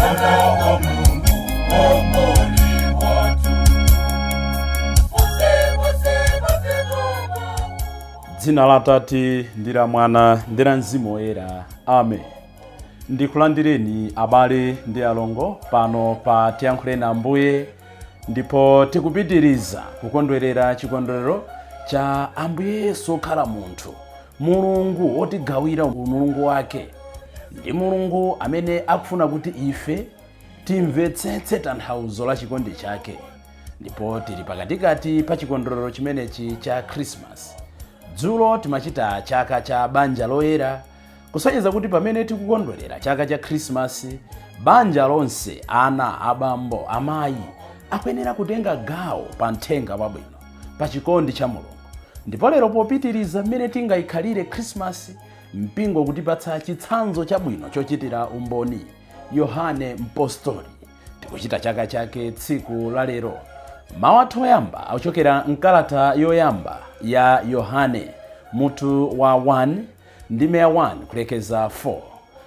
Mwana wa Mulungu, Muomboli wathu. Pose, pose, pose, Dzina la Atate ndi la Mwana ndi la Mzimu Woyera, amen. Ndikulandireni abale ndi alongo pano pa Tiyankhuleni Ambuye, ndipo tikupitiriza kukondwerera chikondwerero cha Ambuye Yesu okhala munthu, Mulungu wotigawira umulungu wake, ndi Mulungu amene akufuna kuti ife timvetsetse tanthauzo la chikondi chake. Ndipo tili pakatikati pa chikondwerero chimenechi cha Christmas. Dzulo timachita chaka cha banja loyera, kusonyeza kuti pamene tikukondwerera chaka cha Christmas, banja lonse, ana, abambo, amayi, akuyenera kutenga gawo pa mthenga wabwino, pa chikondi cha Mulungu. Ndipo lero, popitiriza mmene tingayikhalire Christmas, mpingo kutipatsa chitsanzo chabwino chochitira umboni, Yohane Mpostoli. Tikuchita chaka chake tsiku la lero. Mawu athu oyamba akuchokera mkalata yoyamba ya Yohane, mutu wa 1, ndime ya 1 kulekeza 4,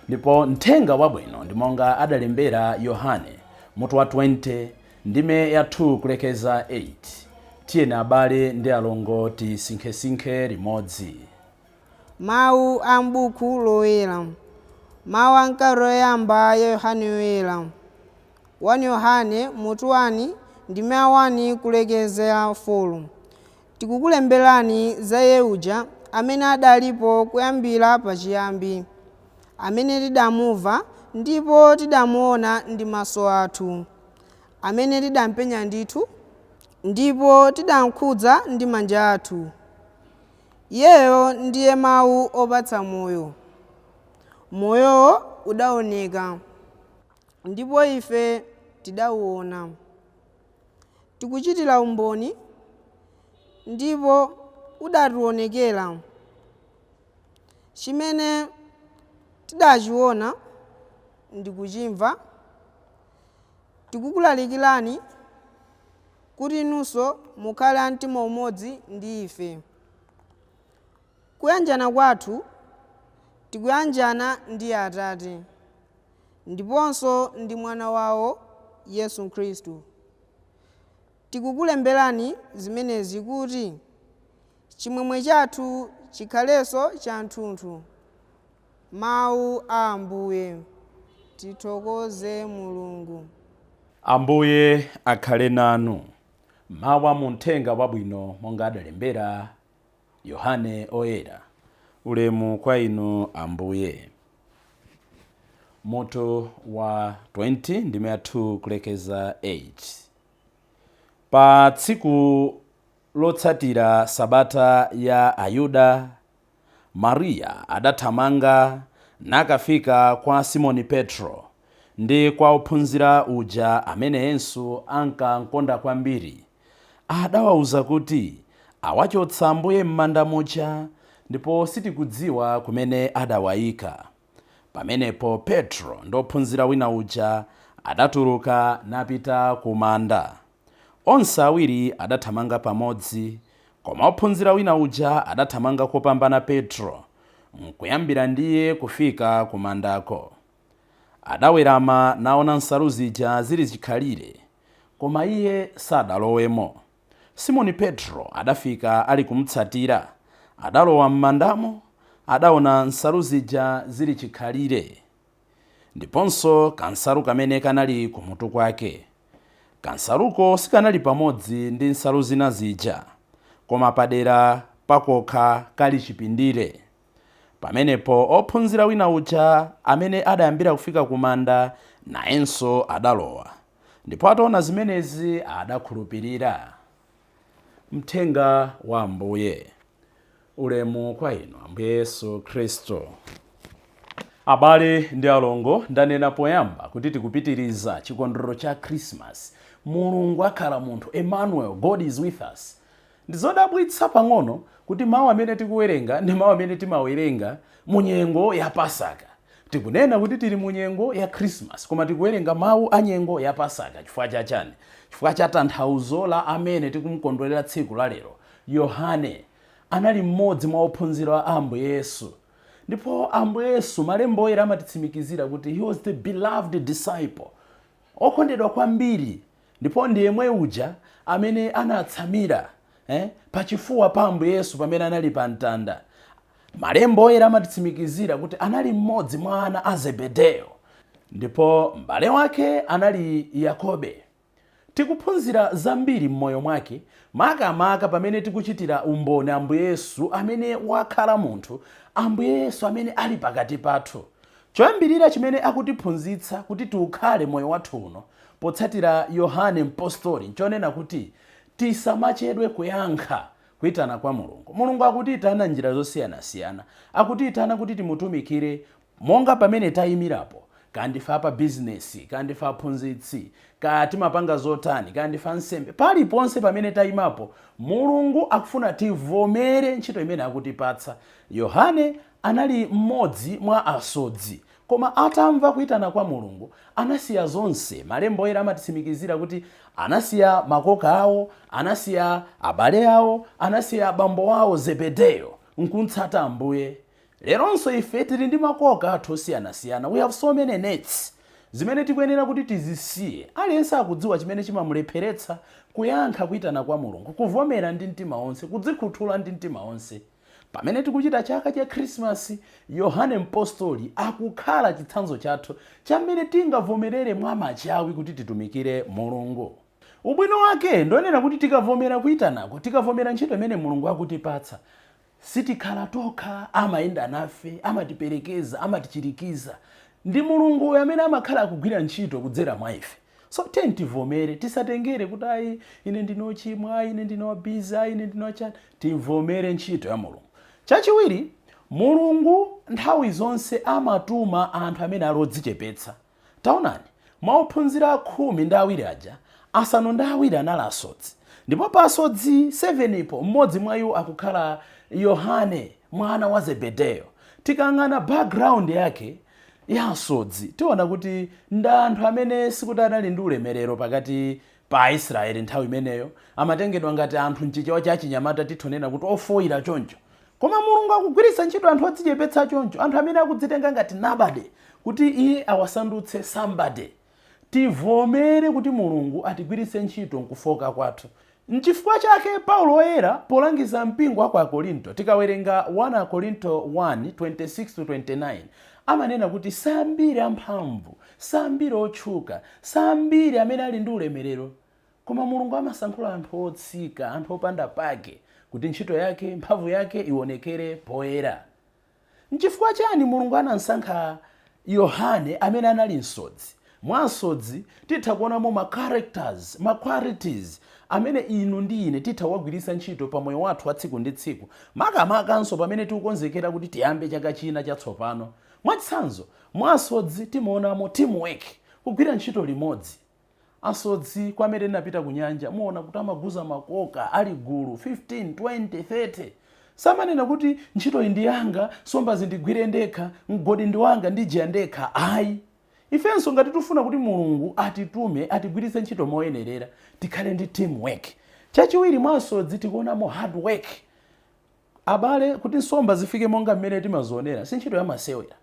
ndipo mthenga wabwino ndi monga adalembera Yohane, mutu wa 20, ndime ya 2 kulekeza 8. Tiyeni abale ndi alongo tisinkhesinkhe limodzi. Mawu a m'buku loyera. Mawu a mkalata yoyamba ya Yohane Woyera. 1 Yohane mutu 1, ndime ya 1 kulekezera 4. Tikukulemberani za iye uja amene adalipo kuyambira pachiyambi, amene tidamumva ndipo tidamuona ndi maso athu, amene tidampenya ndithu ndipo tidamkhudza ndi manja athu. Iyeyo ndiye mawu opatsa moyo. Moyowo udaoneka, ndipo ife tidauona. Tikuchitira umboni, ndipo udationekera. Chimene tidachiona ndi kuchimva, tikukulalikirani kuti inunso mukhale a mtima umodzi ndi ife. Kuyanjana kwathu tikuyanjana ndi Atate ndiponso ndi Mwana wawo Yesu Khristu. Tikukulemberani zimenezi kuti chimwemwe chathu chikhalenso chathunthu. Mawu a Ambuye. Tithokoze Mulungu. Ambuye akhale nanu. Mawu a muthenga wabwino monga adalembera Yohane Oyera. Ulemu kwa inu, Ambuye. Mutu wa 20, ndime ya 2 kulekeza 8. Pa tsiku lotsatira sabata ya Ayuda, Mariya adathamanga nakafika kwa Simoni Petro ndi kwa ophunzira uja amene Yesu ankamkonda kwambiri. Adawawuza kuti, "Awachotsa Ambuye m'manda muja, ndipo sitikudziwa kumene adawayika." Pamenepo Petro ndi ophunzira wina uja adatuluka napita ku manda. Onse awiri adathamanga pamodzi, koma ophunzira wina uja adathamanga kopambana Petro, nkuyambira ndiye kufika ku mandako. Adawerama naona nsalu zija zili chikhalire, koma iye sadalowemo. Simoni Petro adafika ali kumutsatira, adalowa m'mandamo, adaona nsalu zija zili chikhalire, ndiponso kansalu kamene kanali kumutu kwake. Kansaluko sikanali pamodzi ndi nsalu zina zija, koma padera pakokha kali chipindire. Pamenepo ophunzira wina uja amene adayambira kufika ku manda nayenso adalowa, ndipo ataona zimenezi adakhulupirira. Mthenga wa Ambuye. Ulemu kwa inu, Ambuye Yesu Khristu. Abale ndi alongo, ndanena poyamba kuti tikupitiriza chikondwerero cha Christmas. Mulungu akhala munthu, Emmanuel, God is with us. Ndizodabwitsa pang'ono kuti mawu amene tikuwerenga ndi mawu amene timawerenga mu nyengo ya Pasaka. Tikunena kuti tili mu nyengo ya Christmas, koma tikuwerenga mawu a nyengo ya Pasaka. Chifukwa chachani? Chifukwa cha tanthauzo la amene tikumukondwerera tsiku la lero. Yohane anali mmodzi mwa ophunzira a Ambuye Yesu. Ndipo Ambuye Yesu, Malembo Oyera amatitsimikizira kuti he was the beloved disciple, okondedwa kwambiri, ndipo ndi yemwe uja amene anatsamira pachifuwa pa Ambuye Yesu pamene anali pa mtanda. Malembo Oyera amatitsimikizira kuti anali mmodzi mwa ana a Zebedeyo, ndipo m'bale wake anali Yakobe. Tikuphunzira zambiri m'moyo mwake, makamaka pamene tikuchitira umboni Ambuye Yesu amene wakhala munthu, Ambuye Yesu amene ali pakati pathu. Choyambirira chimene akutiphunzitsa kuti tiukhale moyo wathu uno potsatira Yohane Mpostori nchonena kuti tisamachedwe kuyankha kuitana kwa Mulungu. Mulungu akutiitana m'njira zosiyanasiyana. Akutiitana kuti timutumikire monga pamene tayimirapo, kaya ndife apa bizinesi, kaya ndife aphunzitsi, kaya timapanga zotani, kaya ndife ansembe, paliponse pamene tayimapo, Mulungu akufuna tivomere ntchito imene akutipatsa. Yohane anali mmodzi mwa asodzi, koma atamva kuitana kwa Mulungu, anasiya zonse. Malembo Oyera amatitsimikizira kuti anasiya makoka awo, anasiya abale awo, anasiya abambo awo Zebedeyo, nkumtsata Ambuye. Leronso ife tili ndi makoka athu osiyanasiyana. We have so many nets zimene tikuyenera kuti tizisiye. Aliyense akudziwa chimene chimamulepheretsa kuyankha kuitana kwa Mulungu, kuvomera ndi mtima wonse, kudzikhuthula ndi mtima wonse. Pamene tikuchita chaka cha Khrisimasi, Yohane Mpostoli akukhala chitsanzo chathu cha mmene tingavomerere mwamachawi kuti titumikire Mulungu. Ubwino wake ndionena kuti tikavomera kuitanako, tikavomera ntchito imene Mulungu akutipatsa, sitikhala tokha, amayenda nafe, amatiperekeza, amatichirikiza. Ndi Mulungu amene amakhala akugwira ntchito kudzera mwa ife. So tiyeni tivomere, tisatengere kuti ayi, ine ndine ochimwa, ayi, ine ndine wa busy, ayi, ine ndine wachani. Tivomere ntchito ya Mulungu. Chachiwiri, Mulungu nthawi zonse amatuma anthu amene ali odzichepetsa. Taonani, mwa ophunzira 12 aja, 7 anali asodzi. Ndipo pa asodzi 7 po, mmodzi mwa iwo akukhala Yohane mwana wa Zebedeyo. Tikayang'ana background yake ya asodzi, tiona kuti ndi anthu amene sikuti anali ndi ulemerero pakati pa Aisraeli nthawi imeneyo. Amatengedwa ngati anthu, mchichewa cha chinyamata titonena kuti ofoyira choncho. Koma Mulungu akugwiritsa ntchito anthu odzichepetsa choncho, anthu amene akudzitenga ngati nobody, kuti iye awasandutse somebody. Tivomere kuti Mulungu atigwiritse ntchito nkufoka kwathu. Nchifukwa chake Paulo Woyera polangiza mpingo wa ku Akorinto, tikawerenga 1 Akorinto 1:26-29, amanena kuti sambiri amphamvu, sambiri otchuka, sambiri amene ali ndi ulemerero, koma Mulungu amasankhula anthu otsika, anthu opanda pake, kuti ntchito yake, mphamvu yake ionekere poyera. Nchifukwa chani Mulungu anamsankha Yohane amene anali msodzi? Mwa asodzi titha kuonamo ma characters, ma qualities amene inu ndi ine titha kuwagwiritsa ntchito pa moyo wathu wa tsiku ndi tsiku, makamakanso pamene tikukonzekera kuti tiyambe chaka china chatsopano. Mwachitsanzo, mwa asodzi timaonamo teamwork, kugwira ntchito limodzi. Asodzi kwa amene tinapita ku nyanja, muona kuti amaguza makoka ali gulu 15, 20, 30. Samanena kuti ntchito iyi ndi yanga, nsomba zindigwire ndekha, mgodi ndi wanga, ndijiya ndekha. Ayi, ifenso ngati tifuna kuti Mulungu atitume, atigwiritse ntchito moyenerera, tikhale ndi teamwork. Chachiwiri, mwa asodzi tikuonamo hard work. Abale, kuti nsomba zifike monga mmene timazionera si ntchito yamasewera.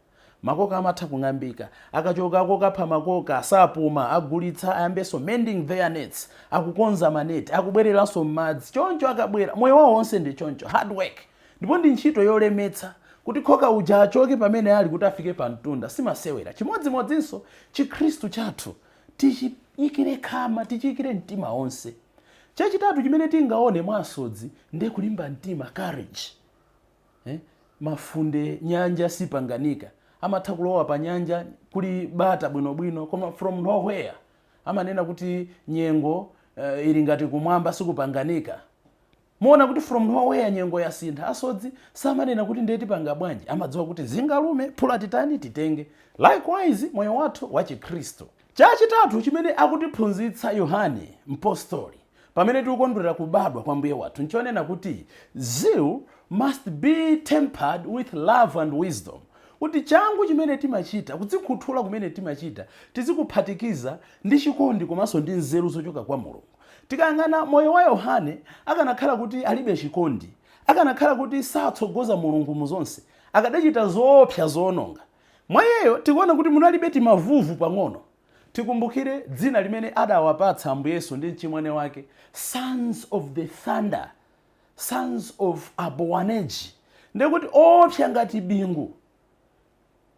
Makoka amatha kung'ambika. Akachoka kokapha makoka sapuma, agulitsa, ayambenso mending their nets, akukonza maneti, akubwereranso m'madzi choncho. Akabwera, moyo wawo wonse ndi choncho, hard work, ndipo ndi ntchito yolemetsa kuti khoka uja achoke pamene ali kuti afike pa mtunda, simasewera. Chimodzimodzinso Chikhristu chathu, tichiyikire khama, tichiyikire mtima wonse. Chachitatu chimene tingaone mwa asodzi ndiye kulimba mtima, courage. Mafunde, nyanja sipanganika, amatha kulowa pa nyanja kuli bata bwinobwino, koma from nowhere amanena kuti nyengo ili ngati kumwamba sikupanganika. Muona kuti from nowhere nyengo yasintha. Asodzi samanena kuti ndiye tipanga bwanji, amadziwa kuti zingalume phula titani titenge. Likewise moyo wathu wa Chikhristu. Chachitatu chimene akutiphunzitsa Yohane Mpostoli pamene tikukondwerera kubadwa kwa Mbuye wathu nchonena kuti zeal must be tempered with love and wisdom, kuti changu chimene timachita, kudzikhuthula kumene timachita, tizikuphatikiza ndi chikondi komanso ndi nzeru zochoka kwa Mulungu. Tikayang'ana moyo wa Yohane, akanakhala kuti alibe chikondi, akanakhala kuti satsogoza Mulungu mu zonse, Akadachita zoopsa zoononga. Mwa iyeyo tikuona kuti munalibe timavuvu pang'ono. Tikumbukire dzina limene adawapatsa Ambuye Yesu ndi mchimwene wake, Sons of the Thunder, Sons of Aboanerge, ndekuti oopsa ngati bingu.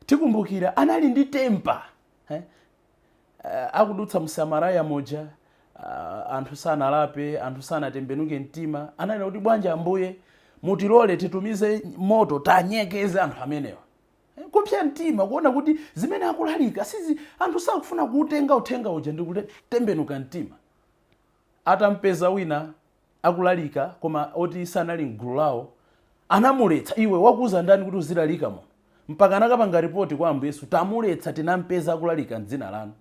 Tikumbukira anali ndi temper, eh? Akudutsa mu Samariya muja, anthu sanalape, anthu sanatembenuke mtima. Ananena kuti, "Bwanji Ambuye mutilole titumize moto tanyekeze anthu amenewa?" Kupsa mtima kuona kuti zimene akulalika sizi, anthu sakufuna kuutenga uthenga uja ndi kutembenuka mtima. Atampeza wina akulalika koma oti sanali mgulu lawo, anamuletsa, "Iwe, wakuuza ndani kuti uzilalika muno?" Mpaka anakapanga ripoti kwa Ambuye Yesu, "Tamuletsa, tinampeza akulalika mdzina lanu."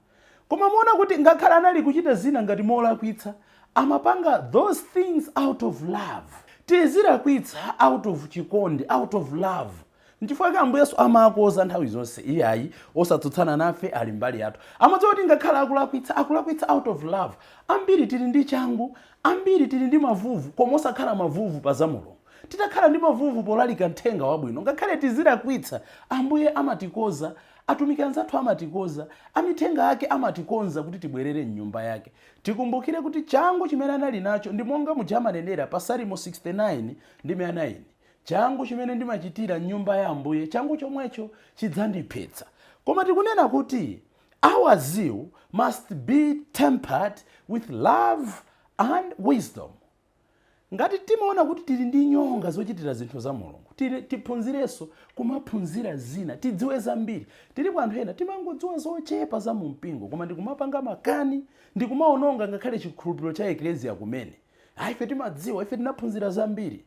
Koma muona kuti ngakhale anali kuchita zina ngati molakwitsa, amapanga those things out of love. Tizilakwitsa out of chikondi, out of love. Nchifukwa chake Ambuye Yesu amakoza nthawi zonse, "Iyayi, osatsutsana nafe ali mbali yathu." Amadziwa kuti ngakhale akulakwitsa, akulakwitsa out of love. Ambiri tili ndi changu, ambiri tili ndi mavuvu, koma osakhala mavuvu pa za Mulungu. Titakhala ndi mavuvu polalika mthenga wabwino, ngakhale tizilakwitsa, Ambuye amatikoza, atumiki anzathu amatikoza, amithenga ake amatikonza kuti tibwerere mnyumba yake. Tikumbukire kuti changu chimene anali nacho ndi monga muja amanenera pa Salimo 69 ndi 9, "Changu chimene ndimachitira mnyumba ya Ambuye, changu chomwecho chidzandiphetsa." Koma tikunena kuti our zeal must be tempered with love and wisdom. Ngati timaona kuti tili ndi nyonga zochitira zinthu za Mulungu, tiphunzirenso kumaphunzira zina, tidziwe zambiri. Tilipo anthu ena timangodziwa zochepa za mumpingo, koma ndikumapanga makani, ndikumaononga ngakhale chikhulupiriro cha ekleziya kumene. Ayi, ife timadziwa, ife tinaphunzira zambiri.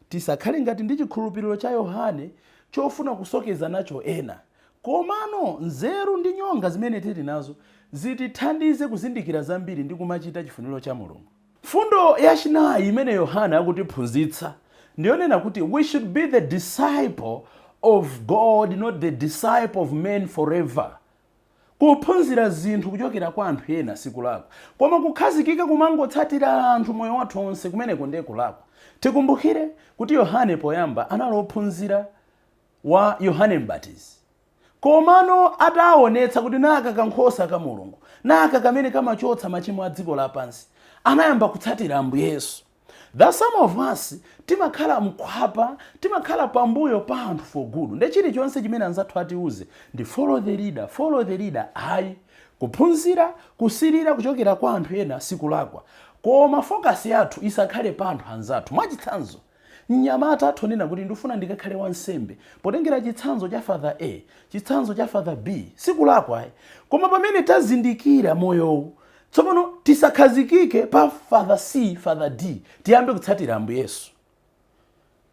Tisakhale ngati ndi chikhulupiriro cha Yohane chofuna kusokeza nacho ena. Komano nzeru ndi nyonga zimene tili nazo zitithandize kuzindikira zambiri ndi kumachita chifuniro cha Mulungu. Fundo yachinayi imene Yohane akutiphunzitsa ndiyonena kuti we should be the disciple of God, not the disciple of men forever. Kuphunzira zinthu kuchokera kwa anthu ena sikulakwa, koma kukhazikika kumangotsatira anthu moyo wathu onse, kumeneko ndiye kulakwa. Tikumbukire kuti Yohane poyamba anali ophunzira wa Yohane Mbatizi, komano ataonetsa kuti naka kankhosa ka Mulungu, naka kamene kamachotsa machimo a dziko lapansi, anayamba kutsatira Ambuye Yesu. The some of us timakhala mkhwapa, timakhala pambuyo pa anthu for good, nde chilichonse chimene anzathu atiuze ndi follow the leader, follow the leader. Ayi, kuphunzira, kusirira kuchokera kwa anthu ena sikulakwa, koma focus yathu isakhale pa anthu anzathu. Mwachitsanzo, mnyamata athonena kuti, "Ndifuna ndikakhale wansembe potengera chitsanzo cha Father A, chitsanzo cha Father B." Sikulakwa ayi, koma pamene tazindikira moyowu tsopano, tisakhazikike pa Father C, Father D, tiyambe kutsatira Ambuye Yesu.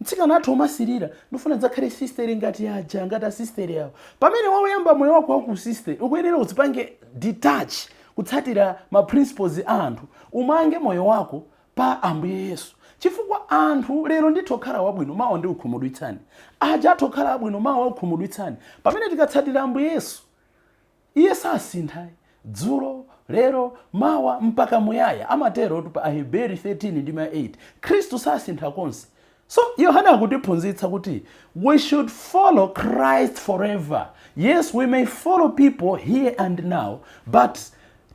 Mtsikana athu umasirira, "Ndifuna ndidzakhale sistere ngati aja, ngati asistere awo." Pamene wauyamba moyo wako waku sistere, ukuyenera uzipange detach kutsatira ma principles a anthu, umange moyo wako pa Ambuye Yesu, chifukwa anthu lero ndithu okhala wabwino, mawa ndi kukhumudwitsani. Aja athu okhala abwino, mawa akukhumudwitsani. Pamene tikatsatira Ambuye Yesu, iye sasintha, dzulo, lero, mawa, mpaka muyaya. Amatero pa Aheberi 13 ndi 8, Khristu sasintha konse. So Yohane akutiphunzitsa kuti we should follow Christ forever. Yes, we may follow people here and now, but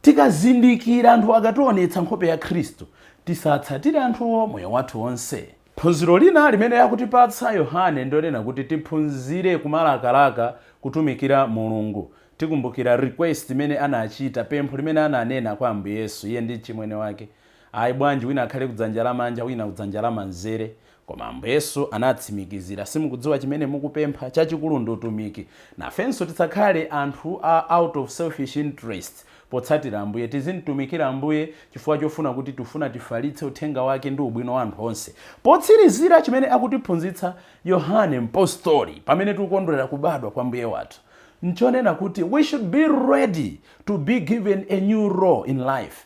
tikazindikira anthu akationetsa nkhope ya Khristu, tisatsatire anthuwo moyo wathu wonse. Phunziro lina limene akutipatsa Yohane ndionena kuti tiphunzire kumalakalaka kutumikira Mulungu. Tikumbukira request imene anachita, pempho limene ananena kwa Ambuye Yesu, iye ndi chimwene wake, "Ayi, bwanji wina akhale kudzanja lamanja, wina kudzanja lamanzere?" Koma Ambuye Yesu anatsimikizira, "Simukudziwa chimene mukupempha. Chachikulu ndi utumiki." Nafenso tisakhale anthu a out of selfish interest potsatira Ambuye. Tizimtumikira Ambuye chifukwa chofuna kuti tifuna tifalitse uthenga wake ndi ubwino wa anthu onse. Potsirizira, chimene akutiphunzitsa Yohane Mpostori pamene tikukondwerera kubadwa kwa Mbuye wathu nchonena kuti we should be ready to be given a new role in life.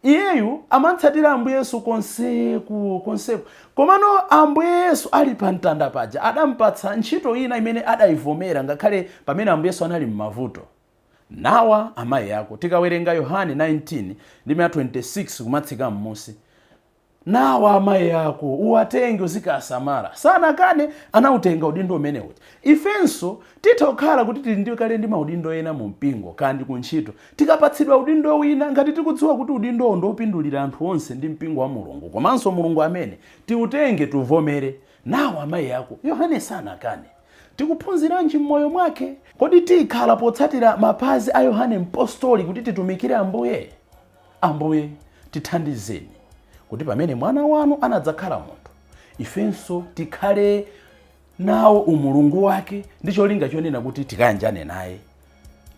Iyeyu amatsatira Ambuye Yesu konseku konseku, komano Ambuye Yesu ali pa mtanda paja adampatsa ntchito ina imene adayivomera ngakhale pamene Ambuye Yesu anali m'mavuto: "Nawa amayi ako." Tikawerenga Yohane 19 ndi 26 kumatsika m'musi. Nawa amayi ako, uwatenge uzikasamala. Sanakane, anautenga udindo umene uja. Ifenso titha kukhala kuti tili ndi kale ndi maudindo ena mu mpingo kandi ku ntchito. Tikapatsidwa udindo wina, ngati tikudziwa kuti udindowo ndiwopindulira anthu onse ndi mpingo wa Mulungu komanso Mulungu amene, tiutenge, tuvomere. Nawa amayi ako, Yohane sanakane. Tikuphunziranji m'moyo mwake? Kodi tikhala potsatira mapazi a Yohane Mpostoli kuti titumikire Ambuye? Ambuye, tithandizeni kuti pamene mwana wanu anadzakhala munthu, ifenso tikhale nawo umulungu wake ndi cholinga chonena kuti tikayanjane naye.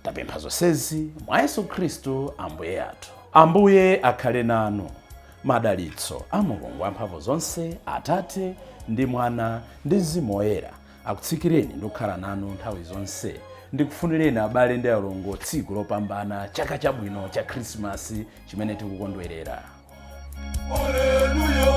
Tapempha zonsezi mwa Yesu Khristu Ambuye athu. Ambuye akhale nanu. Madalitso a Mulungu wamphamvu zonse, Atate ndi Mwana ndi Mzimu Woyera, akutsikireni ndi kukhala nanu nthawi zonse. Ndikufunireni abale ndi alongo tsiku lopambana, chaka chabwino cha Khrisimasi chimene tikukondwerera. Haleluya.